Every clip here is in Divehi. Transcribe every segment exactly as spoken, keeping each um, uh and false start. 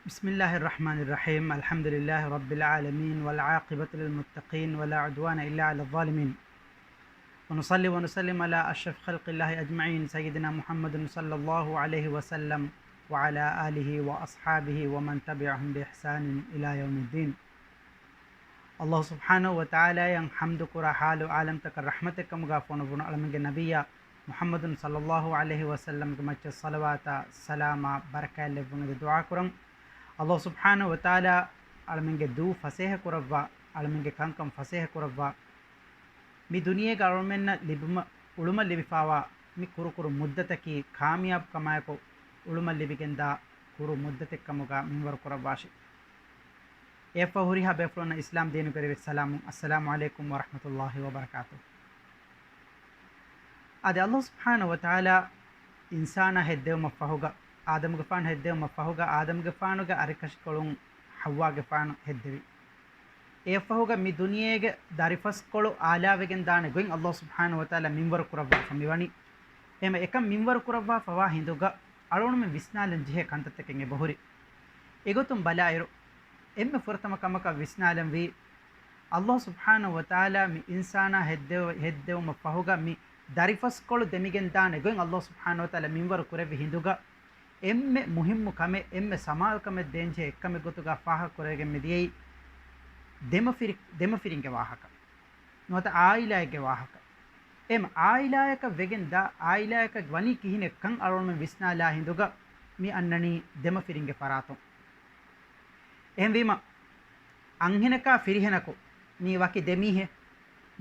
بسم الله الرحمن الرحيم. الحمد لله رب العالمين، والعاقبة للمتقين، ولا عدوان إلا على الظالمين. ونصلي ونسلم على أشرف خلق الله أجمعين، سيدنا محمد صلى الله عليه وسلم، وعلى آله وأصحابه ومن تبعهم بإحسان إلى يوم الدين. އައްލާހު ސުބްޙާނަހު ވަތަޢާލާއަށް ޙަމްދު ކުރާ، ޙާލު ޢާލަމްތަކަށް ރަޙްމަތެއް ކަމުގަ ފޮނުއްވުނު އަޅަމެންގެ ނަބިއްޔާ މުޙައްމަދު ޞައްލައްލާހު ޢަލައިހި ވަސައްލަމްގެ މައްޗަށް ޞަލަވާތާ ސަލާމާ ބަރަކާތް ލެއްވުން އެދި ދުޢާ ކުރަން. އައްލާހު ސުބްޙާނަހު ވަތަޢާލާ އަޅަމެންގެ ދޫ ފަސޭހަ ކުރައްވާ، އަޅަމެންގެ ކަންކަން ފަސޭހަ ކުރައްވާ، މި ދުނިޔޭގަ އަޅުމެންނަށް ލިބުމަށް، އުޅުމަށް ލިބިފާވާ މި ކުރުކުރު މުއްދަތަކީ ކާމިޔާބު ކަމާއެކު އުޅުމަށް ލިބިގެންދާ ކުރު މުއްދަތެއް ކަމުގަ މިންވަރު ކުރައްވާށި. އެއަށްފަހު ހުރިހާ ބޭފުޅުންނަށް އިސްލާމް ދީނުގެ ރިވެތި ސަލާމުން، އައްސަލާމު ޢަލައިކުމް ވަރަޙްމަތުﷲި ވަބަރަކާތުހު. އާދެ، އައްލާހު ސުބްޙާނަހު ވަތަޢާލާ އިންސާނާ ހެއްދެވުމަށް ފަހުގަ، އާދަމުގެފާނު ހެއްދެވުމަށް ފަހުގަ، އާދަމުގެފާނުގެ އަރިކަށިކޮޅުން ޙައްވާގެފާނު ހެއްދެވި. އެއަށްފަހުގަ މި ދުނިޔޭގެ ދަރިފަސްކޮޅު އާލާވެގެން ދާނެ ގޮތް އައްލާހު ސުބްޙާނަހު ވަތަޢާލާ މިންވަރު ކުރައްވާފަ މިވަނީ. އެހެން އެކަން މިންވަރު ކުރައްވާފަވާ ހިނދުގަ އަޅުގަނޑުމެން ވިސްނާލަން ޖެހޭ ކަންތައްތަކެއް އެބަހުރި. އެގޮތުން ބަލާއިރު، އެންމެ ފުރަތަމަ ކަމަކަށް ވިސްނާލަންވީ، އައްލާހު ސުބްޙާނަހު ވަތަޢާލާ މި އިންސާނާ ހެއްދެވ-، ހެއްދެވުމަށް ފަހުގަ މި ދަރިފަސްކޮޅު ދެމިގެންދާނެ ގޮތް އައްލާހު ސުބްޙާނަހު ވަތަޢާލާ މިންވަރު ކުރެއްވި ހިނދުގަ، އެންމެ މުހިއްމު ކަމެއް، އެންމެ ސަމާލުކަމެއް ދޭންޖެހޭ އެއްކަމެއް ގޮތުގަ ފާހަގަ ކުރެވިގެން މިދިޔައީ ދެމަފިރި-، ދެމަފިރިންގެ ވާހަކަ. ނުވަތަ އާއިލާއެއްގެ ވާހަކަ. އެމް އާއިލާއަކަށް ވެގެން ދާ، އާއިލާއަކަށް ވަނީ ކިހިނެއްކަން އަޅުގަނޑުމެން ވިސްނާލާ ހިނދުގަ މި އަންނަނީ ދެމަފިރިންގެ ފަރާތުން. އެހެންވީމަ، އަންހެނަކާ ފިރިހެނަކު މީ ވަކި ދެމީހެއް.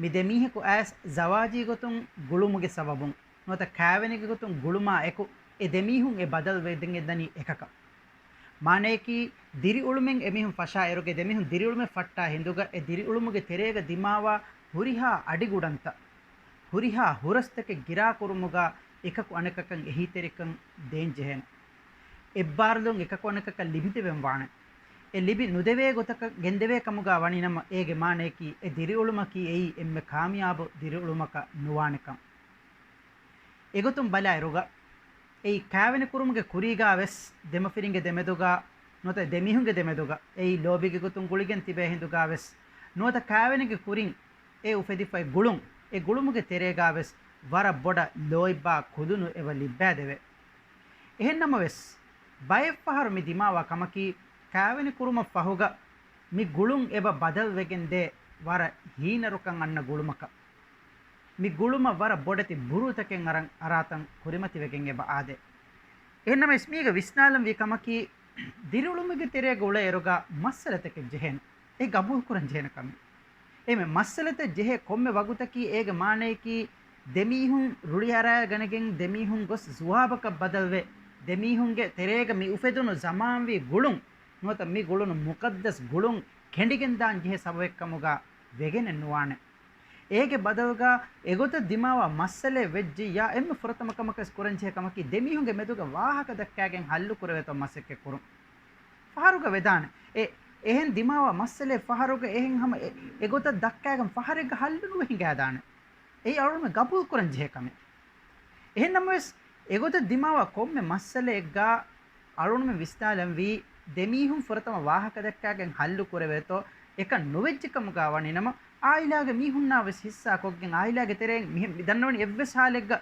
މި ދެމީހަކު އައިސް ޒަވާޖީ ގޮތުން ގުޅުމުގެ ސަބަބުން ނުވަތަ ކާވެނިގެ ގޮތުން ގުޅުމާ އެކު އެ ދެމީހުން އެ ބަދަލު ވެދެން އެދަނީ އެކަކަށް. މާނަޔަކީ، ދިރިއުޅުމެއް އެމީހުން ފަށާ އިރުގަ ދެމީހުން ދިރިއުޅުމެއް ފައްޓާ ހިނދުގަ އެ ދިރިއުޅުމުގެ ތެރޭގަ ދިމާވާ ހުރިހާ އަޑިގުޑަންތައް، ހުރިހާ ހުރަސްތަކެއް ގިރާކުރުމުގަ އެކަކު އަނެކަކަށް އެހީތެރިކަން ދޭންޖެހޭނެ. އެއްބާރުލުން އެކަކު އަނެކަކަށް ލިބިދެވެން ވާނެ. އެ ލިބި ނުދެވޭ ގޮތަކަށް ގެންދެވޭ ކަމުގަ ވަނީ ނަމަ، އޭގެ މާނަޔަކީ އެ ދިރިއުޅުމަކީ އެއީ އެންމެ ކާމިޔާބު ދިރިއުޅުމަކަށް ނުވާނެކަން. އެގޮތުން ބަލާއިރުގަ، އެއީ ކާވެނި ކުރުމުގެ ކުރީގަ ވެސް ދެމަފިރިންގެ ދެމެދުގަ ނުވަތަ ދެމީހުންގެ ދެމެދުގަ އެއީ ލޯބީގެ ގޮތުން ގުޅިގެން ތިބޭ ހިނދުގަ ވެސް ނުވަތަ ކާވެނިގެ ކުރިން އެ އުފެދިފައި ގުޅުން، އެ ގުޅުމުގެ ތެރޭގަ ވެސް ވަރަށް ބޮޑަށް ލޯތްބާ ކުލުނު އެބަ ލިއްބައިދެވޭ. އެހެންނަމަވެސް، ބައެއްފަހަރު މި ދިމާވާ ކަމަކީ، ކާވެނި ކުރުމަށް ފަހުގަ މި ގުޅުން އެބަ ބަދަލުވެގެން ދޭ ވަރަށް ހީނަރުކަން އަންނަ ގުޅުމަކަށް. މި ގުޅުމަށް ވަރަށް ބޮޑެތި ބުރޫތަކެއް އަރަން އަރާތަން ކުރިމަތިވެގެން އެބަ އާދޭ. އެހެންނަމަވެސް މީގަ ވިސްނާލަންވީ ކަމަކީ، ދިރިއުޅުމުގެ ތެރޭގަ އުޅޭ އިރުގަ މައްސަލަތަކެއް ޖެހޭނެ. އެ ގަބޫލުކުރަން ޖެހޭނެ ކަމެއް. އެމެ މައްސަލަތައް ޖެހޭ ކޮންމެ ވަގުތަކީ އޭގެ މާނަޔަކީ ދެމީހުން ރުޅިއަރާގަނެގެން ދެމީހުން ގޮސް ޒުވާބަކަށް ބަދަލުވެ، ދެމީހުންގެ ތެރޭގަ މި އުފެދުނު ޒަމާންވީ ގުޅުން ނުވަތަ މި ގުޅުނު މުޤައްދަސް ގުޅުން ކެނޑިގެންދާން ޖެހޭ ސަބަބެއްކަމުގަ ވެގެނެއް ނުވާނެ. އޭގެ ބަދަލުގަ އެގޮތަށް ދިމާވާ މައްސަލައެއް ވެއްޖިއްޔާ އެންމެ ފުރަތަމަ ކަމަކަށް ކުރަންޖެހޭ ކަމަކީ ދެމީހުންގެ މެދުގަ ވާހަކަ ދައްކާގެން ހައްލު ކުރެވޭތޯ މަސައްކަތް ކުރުން. ފަހަރުގަ ވެދާނެ. އެ، އެހެން ދިމާވާ މައްސަލައެއް ފަހަރުގަ އެހެން ހަމަ އެ، އެގޮތަށް ދައްކާގެން ފަހަރެއްގަ ހައްލު ނުވެ ހިނގާދާނެ. އެއީ އަޅުގަނޑުމެން ގަބޫލު ކުރަން ޖެހޭ ކަމެއް. އެހެންނަމަވެސް، އެގޮތަށް ދިމާވާ ކޮންމެ މައްސަލައެއްގަ އަޅުގަނޑުމެން ވިސްނާލަންވީ، ދެމީހުން ފުރަތަމަ ވާހަކަ ދައްކާގެން ހައްލު ކުރެވޭތޯ، އެކަން ނުވެއްޖެ ކަމުގަ ވަނީ ނަމަ، އާއިލާގެ މީހުންނާ ވެސް ހިއްސާ ކޮށްގެން، އާއިލާގެ ތެރެއިން މި، މި ދަންނަވަނީ އެއްވެސް ހާލެއްގަ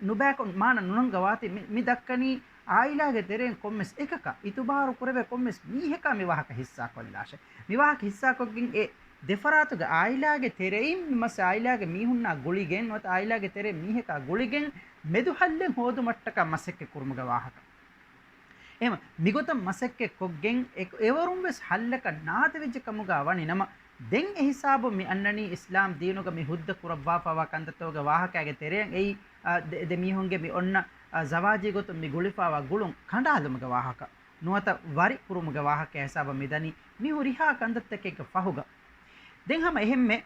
ނުބައިކޮށް މާނަ ނުނަންގަވާތި. މި، މި ދައްކަނީ އާއިލާގެ ތެރެއިން ކޮންމެސް އެކަކަށް އިތުބާރު ކުރެވޭ ކޮންމެސް މީހަކާ މި ވާހަކަ ހިއްސާ ކޮށްލާށޭ. މި ވާހަކަ ހިއްސާކޮށްގެން އެ ދެފަރާތުގެ އާއިލާގެ ތެރެއިން މި މައްސަ އާއިލާގެ މީހުންނާ ގުޅިގެން ނުވަތަ އާއިލާގެ ތެރެ މީހަކާ ގުޅިގެން މެދު ހައްލެއް ހޯދުމަށްޓަކާ މަސައްކަތް ކުރުމުގެ ވާހަކަ. އެހެން މިގޮތަށް މަސައްކަތް ކޮށްގެން އެ-، އެވަރުން ވެސް ހައްލަކަށް ނާދެވިއްޖެ ކަމުގަ ވަނީ ނަމަ، ދެން އެ ހިސާބުން މި އަންނަނީ އިސްލާމް ދީނުގަ މި ހުއްދަ ކުރައްވާފައިވާ ކަންތައްތަކުގެ ވާހަކައިގެ ތެރެއިން އެއީ، އާ، ދެ-، ދެމީހުންގެ މި އޮންނަ، އާ، ޒަވާޖީ ގޮތުން މި ގުޅިފައިވާ ގުޅުން ކަނޑާލުމުގެ ވާހަކަ ނުވަތަ ވަރި ކުރުމުގެ ވާހަކަ ހިސާބަށް މިދަނީ މި ހުރިހާ ކަންތައްތަކެއްގެ ފަހުގަ. ދެން ހަމަ އެހެންމެ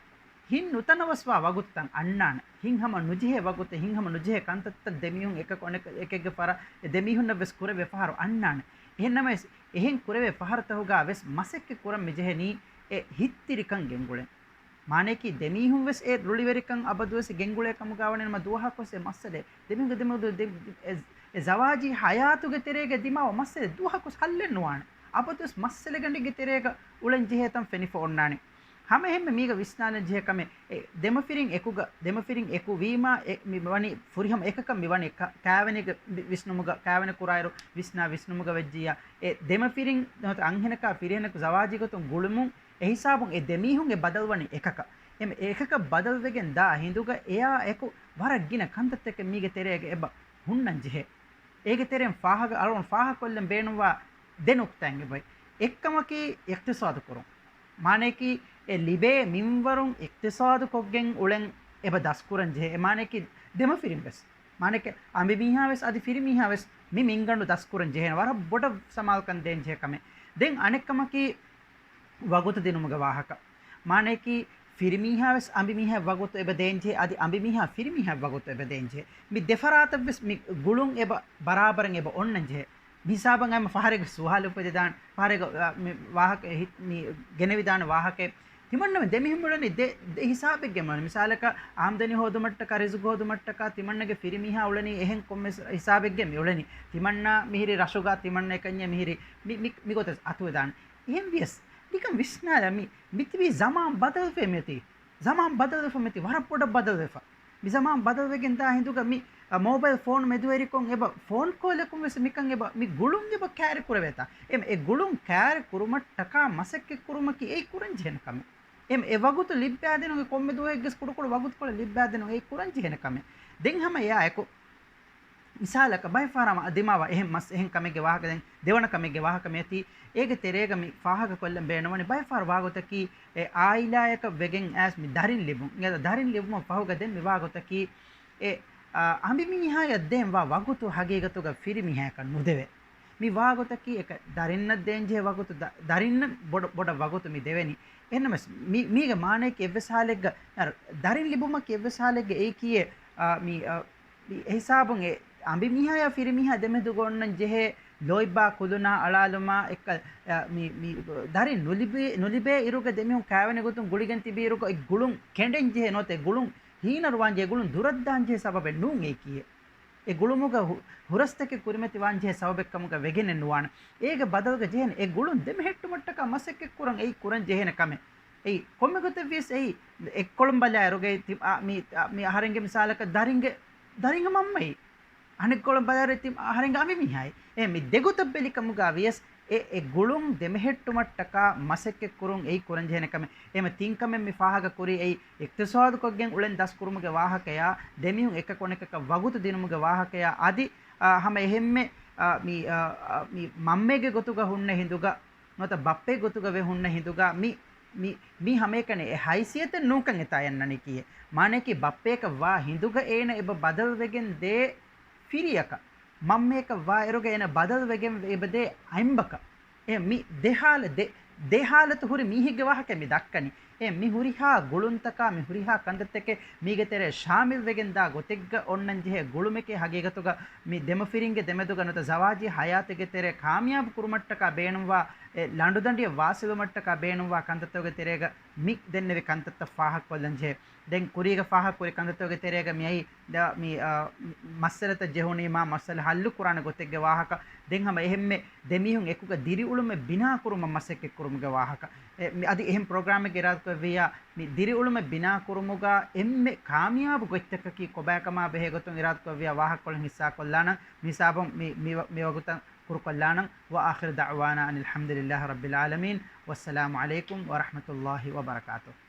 ހިތް ނުތަނަވަސްވާ ވަގުތުތައް އަންނާނެ. ހިތް ހަމަ ނުޖެހޭ ވަގުތެއް، ހިތް ހަމަ ނުޖެހޭ ކަންތައްތައް ދެމީހުން އެކަކު އަނެކަ އެކެއްގެ ފަރަށް އެ ދެމީހުންނަށް ވެސް ކުރެވޭ ފަހަރު އަންނާނެ. އެހެންނަމަވެސް، އެހެން ކުރެވޭ ފަހަރުތަކުގަ ވެސް މަސައްކަތް ކުރަން މިޖެހެނީ އެ ހިތްތިރިކަން ގެންގުޅެން. މާނަޔަކީ ދެމީހުން ވެސް އެ ރުޅިވެރިކަން އަބަދުވެސް ގެންގުޅޭ ކަމުގަ ވަނީ ނަމަ ދުވަހަކުވެސް އެ މައްސަލައެއް ދެމީހުންގެ ދެމެދު ދެ-، އެ، އެ ޒަވާޖީ ހަޔާތުގެ ތެރޭގަ ދިމާވާ މައްސަލައެއް ދުވަހަކުވެސް ހައްލެއް ނުވާނެ. އަބަދުވެސް މައްސަލަގަނޑެއްގެ ތެރޭގަ އުޅެން ޖެހޭތަން ފެނިފަ އޮންނާނެ. ހަމަ އެހެންމެ މީގަ ވިސްނާލަން ޖެހޭ ކަމެއް، އެ ދެމަފިރިން އެކުގަ، ދެމަފިރިން އެކު ވީމާ، އެ މި ވަނީ ފުރިހަމަ އެކަކަށް މި ވަނީ ކަ-، ކާވެނިގެ ވި-، ވިސްނުމުގަ، ކާވެނި ކުރާއިރު ވިސްނާ ވިސްނުމުގަ ވެއްޖިއްޔާ، އެ ދެމަފިރިން ނުވަތަ އަންހެނަކާ ފިރިހެނަކު ޒަވާޖީ ގޮތުން ގުޅުމުން އެހިސާބުން އެ ދެމީހުން އެ ބަދަލުވަނީ އެކަކަށް. އެމް-، އެކަކަށް ބަދަލުވެގެން ދާ ހިނދުގަ އެއާ އެކު ވަރަށް ގިނަ ކަންތައްތަކެއް މީގެ ތެރޭގަ އެބަ ހުންނަން ޖެހޭ. އޭގެ ތެރެއިން ފާހަގަ އަޅުގަނޑު ފާހަގަކޮށްލަން ބޭނުންވާ ދެ ނުކްތާއެއް އެބައި. އެއްކަމަކީ އިޤްތިޞާދު ކުރުން. މާނަޔަކީ އެ ލިބޭ މިންވަރުން އިޤްތިޞާދު ކޮށްގެން އުޅެން އެބަ ދަސްކުރަން ޖެހޭ. އެ މާނަޔަކީ ދެމަފިރިން ވެސް. މާނަޔަކީ އަނބިމީހާ ވެސް އަދި ފިރިމީހާ ވެސް މި މިންގަނޑު ދަސްކުރަން ޖެހޭނެ ވަރަށް ބޮޑަށް ސަމާލުކަން ދޭން ޖެހޭ ކަމެއް. ދެން އަނެއްކަމަކީ ވަގުތު ދިނުމުގެ ވާހަކަ. މާނަޔަކީ، ފިރިމީހާ ވެސް އަނބިމީހާ ވަގުތު އެބަ ދޭންޖެހޭ، އަދި އަނބިމީހާ ފިރިމީހާ ވަގުތު އެބަ ދޭންޖެހޭ. މި ދެފަރާތަށް ވެސް މި ގުޅުން އެބަ ބަރާބަރަށް އެބަ އޮންނަން ޖެހޭ. މި ހިސާބަށް އައިމަ ފަހަރެއްގެ ސުވާލު އުފެދިދާނެ، ފަހަރެއްގެ، އާ، މި ވާހަކަ ހި-، މި ގެނެވިދާނެ ވާހަކައެއް. ތިމަންނަމެން ދެމީހުން އުޅެނީ ދެ، ދެ ހިސާބެއްގެ މަ-، މިސާލަކަށް އާމްދަނީ ހޯދުމަށްޓަކާ، ރިޒުގު ހޯދުމަށްޓަކާ، ތިމަންނަގެ ފިރިމީހާ އުޅެނީ އެހެން ކޮންމެސް ހިސާބެއްގެ މި އުޅެނީ. ތިމަންނަ މިހިރީ ރަށުގަ، ތިމަންނަ އެކަންޏެ މިހިރީ މި، މި، މިގޮތަށް އަތުވެދާނެ. އެހެން ވިޔަސް، ނިކަން ވިސްނާލަ މި، މިތިބީ ޒަމާން ބަދަލުވެ މިއޮތީ. ޒަމާން ބަދަލުވެފަ މިއޮތީ، ވަރަށް ބޮޑަށް ބަދަލުވެފަ. މި ޒަމާން ބަދަލުވެގެން ދާ ހިނދުގަ މި، އަ، މޯބައިލް ފޯން މެދުވެރިކޮށް އެބަ ފޯން ކޯލަކުން ވެސް މިކަން އެބަ މި ގުޅުން އެބަ ކައިރި ކުރެވޭތާ. އެ، އެ ގުޅުން ކައިރި ކުރުމަށްޓަކާ މަސައްކަތް ކުރުމަކީ އެއީ ކުރަން ޖެހޭނެ ކަމެއް. އެ، އެ ވަގުތު ލިއްބާދިނުން އެ ކޮންމެ ދުވަހެއްގެސް ކުޑަކުޑަ ވަގުތުކޮޅެއް ލިއްބާދިނުން އެއީ ކުރަން ޖެހޭނެ ކަމެއް. ދެން ހަމަ އެއާއެކު މިސާލަކަށް ބައެއްފަހަރަށް ދިމާވާ އެހެން މަސް، އެހެން ކަމެއްގެ ވާހަކަ، ދެން ދެވަނަ ކަމެއްގެ ވާހަކަ މިއޮތީ، އޭގެ ތެރޭގަ މި ފާހަގަކޮށްލަން ބޭނުންވަނީ ބައެއްފަހަރު ވާގޮތަކީ، އެ އާއިލާއަކަށް ވެގެން އައިސް މި ދަރިން ލިބުން. އެ ދަރިން ލިބުމަށް ފަހުގަ ދެން މި ވާގޮތަކީ، އެ، އާ، އަނބިމީހާޔަށް ދޭން ވާ ވަގުތު ހަގީގަތުގަ ފިރިމީހާޔަކަށް ނުދެވޭ. މި ވާގޮތަކީ އެކަ ދަރިންނަށް ދޭންޖެހޭ ވަގުތު، ދަ-، ދަރިންނަށް ބޮޑަށް، ބޮޑަށް ވަގުތު މި ދެވެނީ. އެހެންނަމަސް މި، މީގެ މާނަޔަކީ އެއްވެސް ހާލެއްގަ، އަ، ދަރިން ލިބުމަކީ އެއްވެސް ހާލެއްގަ އެއީކީއެއް، އާ، މި، އާ، މި އެހިސާބުން އެ އަނބިމީހާޔާ ފިރިމީހާ ދެމެދުގަ އޮންނަން ޖެހޭ ލޯތްބާ ކުލުނާ އަޅާލުމާ އެއްކަ، އަ، މި، މި ދަރިން ނުލިބޭ، ނުލިބޭ އިރުގަ ދެމީހުން ކާވެނި ގޮތުން ގުޅިގެން ތިބި އިރުގަ އެ ގުޅުން ކެނޑެން ޖެހޭ ނުވަތަ އެ ގުޅުން ހީނަރުވާން ޖެހޭ، ގުޅުން ދުރަށްދާން ޖެހޭ ސަބަބެއް ނޫން އެއީކީއެއް. އެ ގުޅުމުގަ ހު-، ހުރަސްތަކެއް ކުރިމަތިވާން ޖެހޭ ސަބަބެއްކަމުގަ ވެގެނެއް ނުވާނެ. އޭގެ ބަދަލުގަ ޖެހޭނެ އެ ގުޅުން ދެމެހެއްޓުމަށްޓަކާ މަސައްކަތްކުރަން އެއީ ކުރަން ޖެހޭނެ ކަމެއް. އެއީ ކޮންމެ ގޮތެއްވިޔަސް އެއީ އެއްކޮޅުން ބަލާއިރުގައި ތި-، އާ، މި، އާ، މި އަހަރެންގެ މިސާލަކަށް ދަރިންގެ، ދަރިންގެ މަންމައީ. އަނެއްކޮޅުން ބަލާއިރު ތި އަހަރެންގެ އަނބިމީހާއި. އެ މި ދެގޮތަށް ބެލިކަމުގަ ވިޔަސް އެ، އެ ގުޅުން ދެމެހެއްޓުމަށްޓަކާ މަސައްކަތްކުރުން އެއީ ކުރަންޖެހޭނެ ކަމެއް. އެމަ ތިން ކަމެއް މި ފާހަގަކުރީ އެއީ އިޤްތިޞާދުކޮށްގެން އުޅެން ދަސްކުރުމުގެ ވާހަކަޔާ، ދެމީހުން އެކަކު އަނެކަކަށް ވަގުތު ދިނުމުގެ ވާހަކަޔާ، އަދި، އާ، ހަމަ އެހެންމެ، އާ، މި، އާ، އާ، މި މަންމައެއްގެ ގޮތުގަ ހުންނަ ހިނދުގަ، ނުވަތަ ބައްޕައެއް ގޮތުގަ ވެ ހުންނަ ހިނދުގަ މި، މި، މީ ހަމައެކަނި އެ ހައިސިއްޔަތެއް ނޫންކަން އެތާ އަންނަނީކީއެއް. މާނަޔަކީ ބައްޕަޔަކަށް ވާ ހިނދުގަ އޭނަ އެބަ ބަދަލުވެގެން ދޭ ފިރިޔަކަށް، މަންމަޔަކަށް ވާ އިރުގަ އޭނަ ބަދަލުވެގެން އެބަ ދޭ އަނބަކަށް. އެ މި ދެ ހާލަ-، ދެ، ދެ ހާލަތު ހުރި މީހެއްގެ ވާހަކަ މި ދައްކަނީ. އެ މި ހުރިހާ ގުޅުންތަކާ، މި ހުރިހާ ކަންތައްތަކެއް މީގެ ތެރޭ ޝާމިލް ވެގެން ދާ ގޮތެއްގަ އޮންނަން ޖެހޭ ގުޅުމެކޭ ހަގީގަތުގަ މި ދެމަފިރިންގެ ދެމެދުގަ ނުވަތަ ޒަވާޖީ ހަޔާތެއްގެ ތެރޭ ކާމިޔާބު ކުރުމަށްޓަކާ ބޭނުންވާ، އެ ލަނޑުދަނޑިއަށް ވާސިލުވުމަށްޓަކާ ބޭނުންވާ ކަންތައްތަކުގެ ތެރޭގަ މި ދެންނެވި ކަންތައްތައް ފާހަގަކޮށްލަން ޖެހޭ. ދެން ކުރީގަ ފާހަގަކުރި ކަންތައްތަކުގެ ތެރޭގަ މިއައީ ދަ-، މި، އާ، މައްސަލަތައް ޖެހުނީމާ މައްސަލަ ހައްލު ކުރާނެ ގޮތެއްގެ ވާހަކަ. ދެން ހަމަ އެހެންމެ ދެމީހުން އެކުގަ ދިރިއުޅުމެއް ބިނާކުރުމަށް މަސައްކަތްކުރުމުގެ ވާހަކަ. އެ، މި އަދި އެހެން ޕްރޮގްރާމެއްގެ އިރާދަކުރެއްވިއްޔާ، މި ދިރިއުޅުމެއް ބިނާކުރުމުގަ އެންމެ ކާމިޔާބު ގޮތްތަކަކީ ކޮބާކަމާ ބެހޭގޮތުން އިރާދަކުރެއްވިއްޔާ ވާހަކަކޮޅެއް ހިއްސާކޮށްލާނަން. މިހިސާބުން މި، މި، މިވަގުތަށް ކުރުކޮށްލާނަން. وآخر دعوانا أن الحمد لله رب العالمين. والسلام عليكم ورحمة الله وبركاته.